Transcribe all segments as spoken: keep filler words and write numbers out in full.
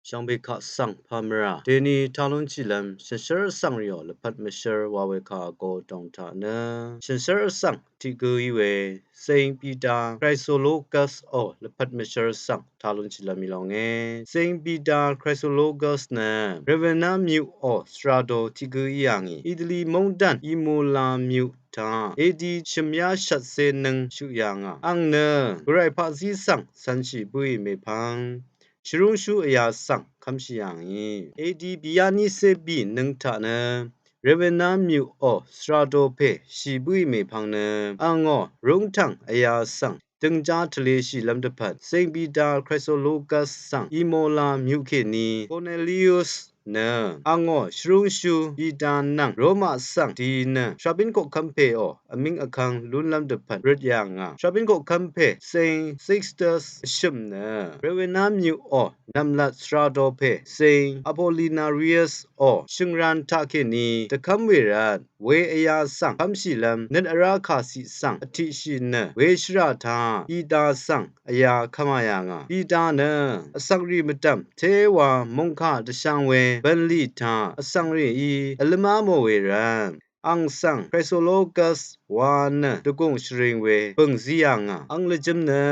Shvngbe kaq svng pàmvrà deni talúnshìlv́m shànshér vsvng rìò lvpat mvshér wa we kà vgo dòng taq nø shànshér vsvng tiq gǿ í we Saint Peter Chrysologus ò lvpat mvshér svng talúnshìlv́m í lónge. Saint Peter Chrysologus nø Ravenna myuqò svra do tiq gǿ í yà ngì Itali móngdàn Imola myuq taq A D shø̀myá shvtcé nǿng shøq yà ngà. Àng nø Gvray paqzí svng cv̄nshì bǿì mèpvng shvrúngshú vyā svng kv́mshì yà ngì. A D bìyá nícé bì nǿng taq nø Ravenna myuqò svra do pè shì bǿì mèpvng nø àngò rúngtv̀ng vyā svng døngjá tvleshìlv́m dvpvt Saint Peter Chrysologus svng Imola myuq kèní Cornelius nø àngò shvrúngshú Peter nvng Roma svng di nø shabín koqkv́m pèò vmíng vkvng lúnlv́m dvpvt røt yà ngà. Shabín koqkv́m pè Saint Sixtus vshø̀m nø Ravenna myuqò nv̀mlat svra do pè Saint Apollinarius ò shø̀ngran taqkèní dvkv́m wè rvt we vyā svng kv́mshìlv́m nøt vrá kàciq svng vtiqshì nø we shvrà taq Peter svng vyā kv́mā yà ngà. Peter nø vsvng rì mvdv̀m téwa mòngkà dvshvng we bv̀nlì taq vsvng rìí vlǿmá mò we rvt àng svng Chrysologus wa nø dvgùng shvring we bø̀ng zí yà ngà. Àng lvjø̄m nø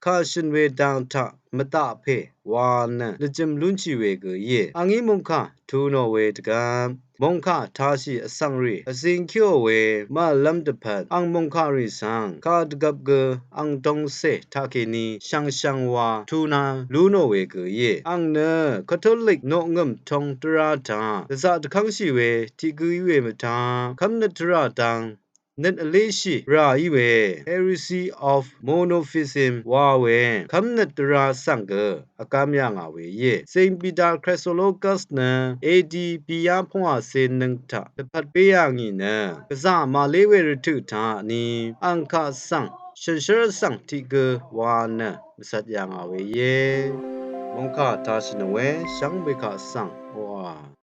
kà shø̀n we dang taq mvdaq pè wa nø lvjø̄m lúnshì we gø íe. Àngí mòngkà tu nò we dvgvp mòngkà tāshì vsvng rì vzing kíò we màvllv́m dvpvt àng mòngkà rì svng kà dvgvp gø àng dongcè taqkèní shvngshvng wa tuna lú nò we gø íe. Àng nø Katolik noqngø̀m tong dvrá taq dvzaq dvkv́ngshì we tiq gǿ í we mvtaq kv́mnøt dvrá dang nøt vléshì rà í we Heresy of Monophysitism wa we kv́mnøt dvrá svng gø vgv́m yà ngà we íe. Saint Peter Chrysologus nø A D bìyá pvngwàcé nǿng taq dvpvt bé yà ngì nø gvzà màlé we rvtøq taq ni àng kaq svng shànshér vsvng tiq gǿ wa nø mvcvt yà ngà we íe. Mòngkà tāshì nò we shvngbe kaq svng ò